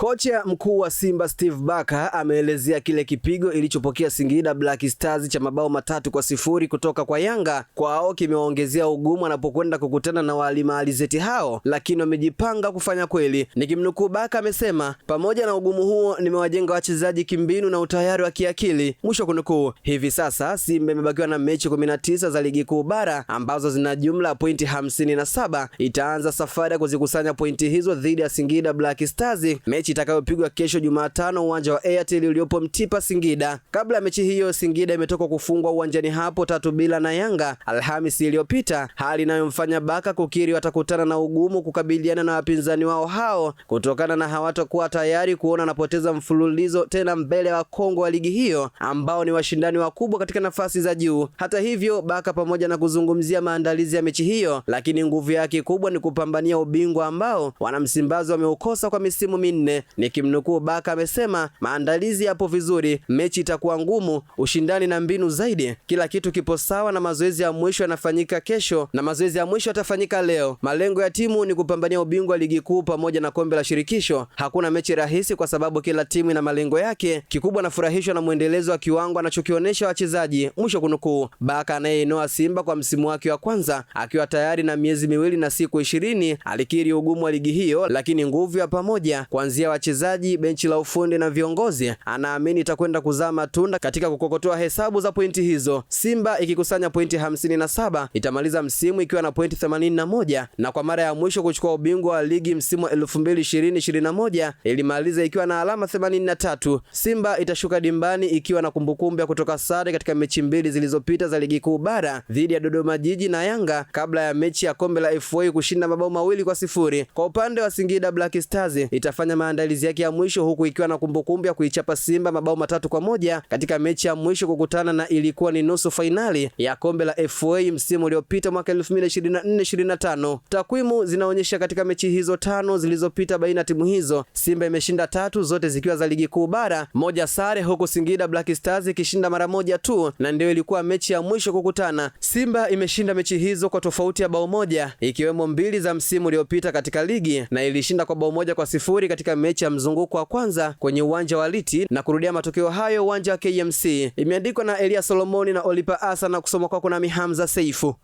Kocha mkuu wa Simba Steve Barker ameelezea kile kipigo ilichopokea Singida Black Stars cha mabao 3-0 kutoka kwa Yanga kwao kimewaongezea ugumu anapokwenda kukutana na waalima alizeti hao, lakini wamejipanga kufanya kweli. Nikimnukuu Barker amesema, pamoja na ugumu huo nimewajenga wachezaji kimbinu na utayari wa kiakili, mwisho kunukuu. Hivi sasa Simba imebakiwa na mechi 19 za ligi kuu bara ambazo zina jumla ya pointi 57. Itaanza safari ya kuzikusanya pointi hizo dhidi ya Singida Black Stars, mechi itakayopigwa kesho Jumatano uwanja wa Airtel uliopo Mtipa, Singida. Kabla ya mechi hiyo, Singida imetoka kufungwa uwanjani hapo 3-0 na Yanga Alhamisi iliyopita, hali inayomfanya Baka kukiri watakutana na ugumu kukabiliana na wapinzani wao hao kutokana na hawatakuwa tayari kuona wanapoteza mfululizo tena mbele ya wakongwe wa ligi hiyo ambao ni washindani wakubwa katika nafasi za juu. Hata hivyo, Baka pamoja na kuzungumzia maandalizi ya mechi hiyo, lakini nguvu yake kubwa ni kupambania ubingwa ambao wanamsimbazi wameukosa kwa misimu 4. Nikimnukuu Baka amesema maandalizi yapo vizuri, mechi itakuwa ngumu, ushindani na mbinu zaidi, kila kitu kipo sawa na mazoezi ya mwisho yanafanyika kesho na mazoezi ya mwisho yatafanyika leo. Malengo ya timu ni kupambania ubingwa ligi kuu pamoja na kombe la shirikisho. Hakuna mechi rahisi kwa sababu kila timu ina malengo yake. Kikubwa nafurahishwa na mwendelezo wa kiwango anachokionyesha wachezaji, mwisho kunukuu. Baka anayeinoa Simba kwa msimu wake wa kwanza akiwa tayari na miezi 2 na siku 20 alikiri ugumu wa ligi hiyo, lakini nguvu ya pamoja kuanzia wachezaji, benchi la ufundi na viongozi, anaamini itakwenda kuzaa matunda katika kukokotoa hesabu za pointi hizo. Simba ikikusanya pointi 57 itamaliza msimu ikiwa na pointi 81 na kwa mara ya mwisho kuchukua ubingwa wa ligi msimu wa 2020-2021 ilimaliza ikiwa na alama 83. Simba itashuka dimbani ikiwa na kumbukumbu ya kutoka sare katika mechi 2 zilizopita za ligi kuu bara dhidi ya Dodoma Jiji na Yanga kabla ya mechi ya kombe la FA kushinda mabao 2-0. Kwa upande wa Singida Black Stars itafanya maandalizi yake ya mwisho huku ikiwa na kumbukumbu ya kuichapa Simba mabao 3-1 katika mechi ya mwisho kukutana na ilikuwa ni nusu fainali ya kombe la FA msimu uliopita mwaka 2024-2025. Takwimu zinaonyesha katika mechi hizo 5 zilizopita baina ya timu hizo, Simba imeshinda 3 zote zikiwa za ligi kuu bara, 1 sare, huku Singida Black Stars ikishinda mara 1 tu na ndio ilikuwa mechi ya mwisho kukutana. Simba imeshinda mechi hizo kwa tofauti ya bao 1 ikiwemo 2 za msimu uliopita katika ligi na ilishinda kwa bao 1-0 katika mechi ya mzunguko wa kwanza kwenye uwanja wa Liti na kurudia matokeo hayo uwanja wa KMC. Imeandikwa na Elia Solomoni na Olipa Asa na kusoma kwako nami Hamza Seifu.